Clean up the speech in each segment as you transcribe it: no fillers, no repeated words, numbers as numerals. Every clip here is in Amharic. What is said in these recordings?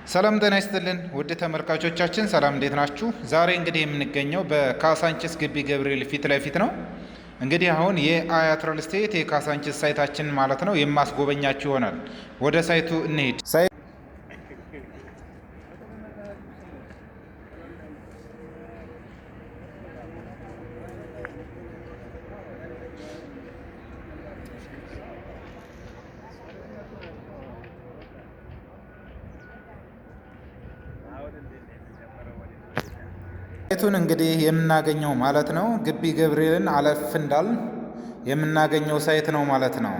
ሰላም ጤና ይስጥልን ውድ ተመልካቾቻችን፣ ሰላም እንዴት ናችሁ? ዛሬ እንግዲህ የምንገኘው በካሳንችስ ግቢ ገብርኤል ፊት ለፊት ነው። እንግዲህ አሁን የአያት ሪል ስቴት የካሳንችስ site ኣችን ማለት ነው የማስጎበኛችሁ ይሆናል። ወደ site ኡ እንሂድ። site ኡን እንግዲህ የምናገኘው ማለት ነው ግቢ ገብርኤልን አለፍ እንዳል የምናገኘው site ነው ማለት ነው።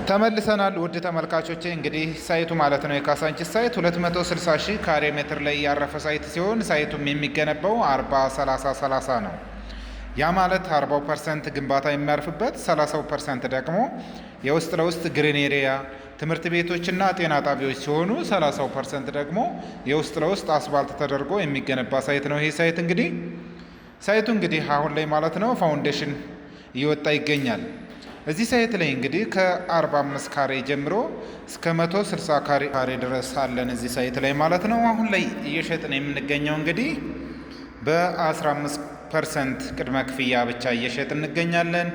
ተመልሰናል ውድ ተመልካቾቼ። እንግዲህ site ኡ ማለት ነው የካሳንቺስ site 260 ሺህ ካሬ ሜትር ላይ ያረፈ site ሲሆን site ኡም የሚገነባው 40 30 30 ነው። ያ ማለት 40% ግንባታ የሚያርፍበት፣ 30% ደግሞ የውስጥ ለውስጥ green area፣ ትምህርት ቤቶችና ጤና ጣቢያዎች ሲሆኑ 30% ደግሞ የውስጥ ለውስጥ አስፋልት ተደርጎ የሚገነባ site ነው። ይሄ site እንግዲህ site ኡ እንግዲህ አሁን ላይ ማለት ነው foundation እየወጣ ይገኛል። እዚህ site ላይ እንግዲህ ከ45 ካሬ ጀምሮ እስከ 160 ካሬ ድረስ አለን እዚህ site ላይ ማለት ነው። አሁን ላይ እየሸጥን የምንገኘው እንግዲህ በ15% ቅድመ ክፍያ ብቻ እየሸጥን እንገኛለን።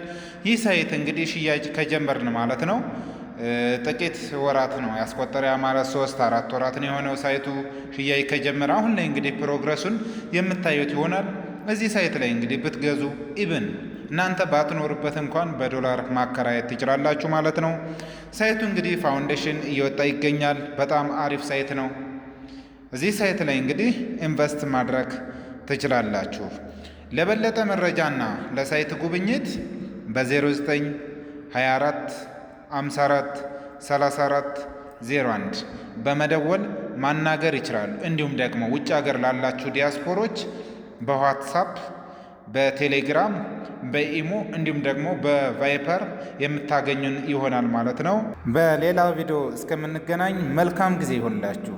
ይህ site እንግዲህ ሽያጭ ከጀመርን ማለት ነው ጥቂት ወራት ነው ያስቆጠረ። ያ ማለት 3-4 ወራት ነው የሆነው site ኡ ሽያጭ ከጀመረ። አሁን ላይ እንግዲህ progress ኡን የምታዩት ይሆናል። እዚህ site ላይ እንግዲህ ብትገዙ even እናንተ ባትኖሩበት እንኳን በዶላር ማከራየት ትችላላችሁ ማለት ነው። site ኡ እንግዲህ foundation እየወጣ ይገኛል። በጣም አሪፍ site ነው። እዚህ site ላይ እንግዲህ invest ማድረግ ትችላላችሁ። ለበለጠ መረጃና ለ site ጉብኝት በ0924 54 34 01 በመደወል ማናገር ይችላሉ። እንዲሁም ደግሞ ውጭ ሀገር ላላችሁ ዲያስፖሮች በዋትሳፕ፣ በቴሌግራም፣ በኢሞ እንዲሁም ደግሞ በቫይፐር የምታገኙን ይሆናል ማለት ነው። በሌላ ቪዲዮ እስከምንገናኝ መልካም ጊዜ ይሆንላችሁ።